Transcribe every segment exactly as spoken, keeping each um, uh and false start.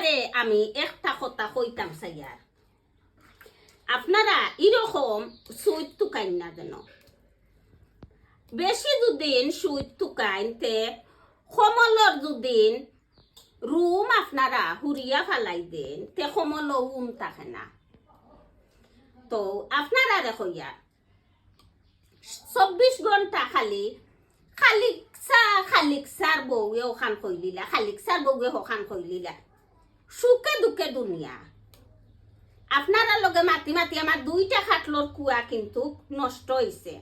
তে আমি একটা কথা কইতাম চাইয়ার, আপনারা এরকম সুইট তুকাইন না যেন। বেশি দুদিন সুইট তুকাইন তে কমলর দুদিন রুম আপনারা হুরিয়া ফালাই দেন, তে কমল উম থাকে না। তো আপনারারে কইয়া, চব্বিশ ঘন্টা খালি খালিকসা, খালিকসার বউয়ে ওখান কইলিলা, খালিকসার বউয়ে ওখান কইলিলা। সুখে দুঃখে দুনিয়া। আপনারার লগে মাতি মাতি আমার দুইটা খাটলর কুয়া কিন্তু নষ্ট অইছে।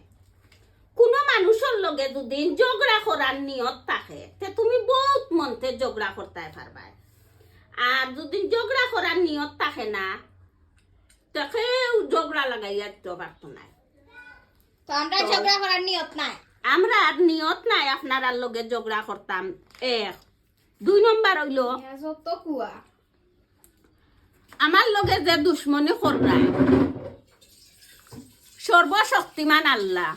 কুনু মানুষর লগে যদি ঝগড়া করার নিয়ত থাকে, তে তুমি বউত মন্তে ঝগড়া করতায় পারবায়। আর যদি ঝগড়া করার নিয়ত থাকে না, তে কেউ ঝগড়া লাগাইয়া দিতে পারতো নায়। তো আমরা তো ঝগড়া করার নিয়ত নাই। আমরা আর নিয়ত নাই আপনারার লগে ঝগড়া করতাম। এক, দুই নম্বর অইলো, ইয়া যত কুয়া। আমার লগে যে দুশমনি কররায়, সর্বশক্তিমান আল্লাহ,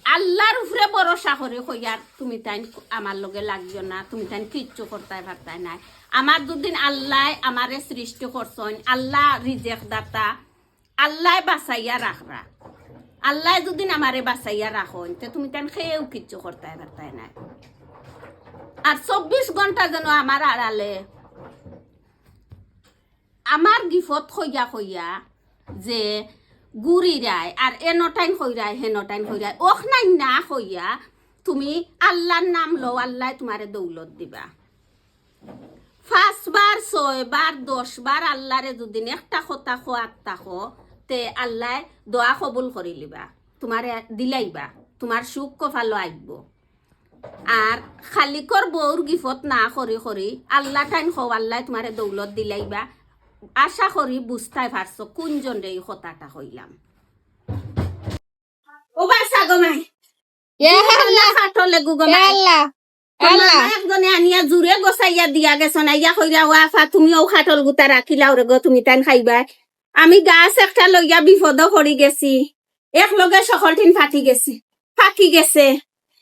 আল্লাহর উপরে ভরসা করি কইয়ার, তুমি তাইন আমার লগে লাগিও না, তুমি তাইন কিচ্ছু করতায় পারতায় নায়। আমার দুদিন আল্লাহ আমারে সৃষ্টি করছইন, আল্লাহ রিজেক দাতা, আল্লায় বাঁচাইয়া রাখরা। আল্লায় যদি আমারে বাঁচাইয়া রাখইন, তে তুমি তাইন কেউ কিচ্ছু করতায় পারতায় নায়। আর চব্বিশ ঘন্টা যেন আমার আড়ালে আমার গিফত কইয়া কইয়া যে ঘুরিরায়, আর এনটাইন কইরায়, হেনটাইন কইরায়, অখনাইন না কইয়া তুমি আল্লাহর নাম লও, আল্লায় তোমারে দৌলত দিবা। পাঁচবার, ছয়বার, দশবার আল্লাহরে যদি একটা কথা কওয়াত থাকো, তে আল্লায় দোয়া কবুল করি লিবা, তোমারে দিলাইবা, তোমার সুখ কপালো আইবো। আর খালিকর বউর গিফত না করি করি আল্লাহ টাইন কও, আল্লায় তোমারে দৌলত দিলাইবা। আশা করি বুঝতায় পারছো কোন জনরে এই কথাটা কইলাম। ও বাসা গো মাই, এ আল্লাহ। খাটলে গুগো এ মাই। আল্লাহ। তো আল্লাহ। মামা একজনে আনিয়া জুরে গোসাইয়া দিয়া গেছইন, আইয়া কইরা, "ও আফা, তুমি ও খাটল গুতা রাখিলাও রে গো, তুমি তাইন খাইবায়।" আমি গাছ একটা লইয়া বিপদো পড়ি গেছি, এক লগে সকলটিন ফাটি গেছে, ফাটি গেছে,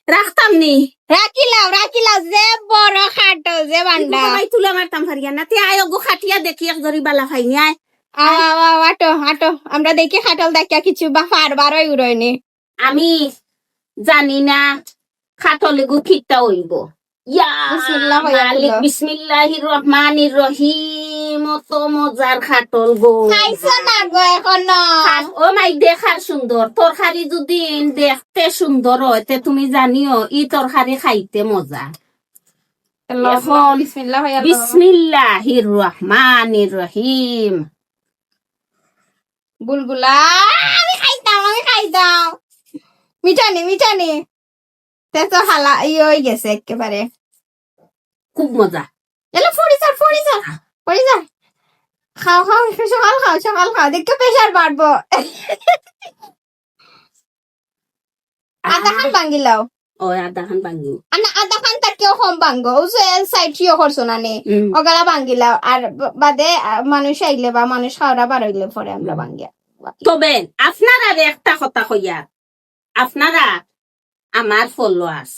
রাখতাম নি। রাখিলাও, রাখিলাও, যে বড় খাটল, যে বান্ডা। ভাই তুলা মারতাম পারিয়া না, তে আয় ওগো খাটিয়া দেখি এক জরি বালা পাইনি, আয়। আও, আও, আও, আটো, আটো। আমরা দেখি খাটল দেখিয়া কিছু বা ফার বারই উড়ইনি। আমি জানি না খাটল এগু কিতা অইবো। ইয়া বিসমিল্লাহ কইয়া মালিক, খুলো। বিসমিল্লাহির রহমানির রহিম। অত মজার খাটল গো। খাইছো না গো এখনো? খাস-, ও মাই, দেখার সুন্দর। তরকারি যদি দেখতে সুন্দর অয়, তে তুমি জানিও, ই তরকারি খাইতে মজা। আল্লাহ, এখন বিসমিল্লাহ কইয়া আল্লাহ। বিসমিল্লাহির রহমানির রহিম। বুলবুলা, আমি খাইতাম, আমি খাইতাম। মিঠানি, মিঠানি। তে তো হালা ইয়ে অই গেছে একেবারে। খুব মজা। এলো, পড়ি যা, পড়ি যা, পড়ি যা। খাও, খাও, সকাল খাও, সকাল খাও। দেখো, pressure বাড়বো। আধা খান ভাঙ্গিলাও। ও, আধা খান ভাঙ্গিও। আর না, আধা খান তার কেউ কম ভাঙ্গো। ও যে side ইয়ে করছো না নে। হুম। ওগুলা ভাঙ্গিলাও। আর ব-, বাদে, আ, মানুষ আইলে বা মানুষ খাওয়ারা বার অইলে পরে আমরা ভাঙ্গিয়া। তবে আপনারারে একটা কথা কইয়ার, আপনারা আমার followers,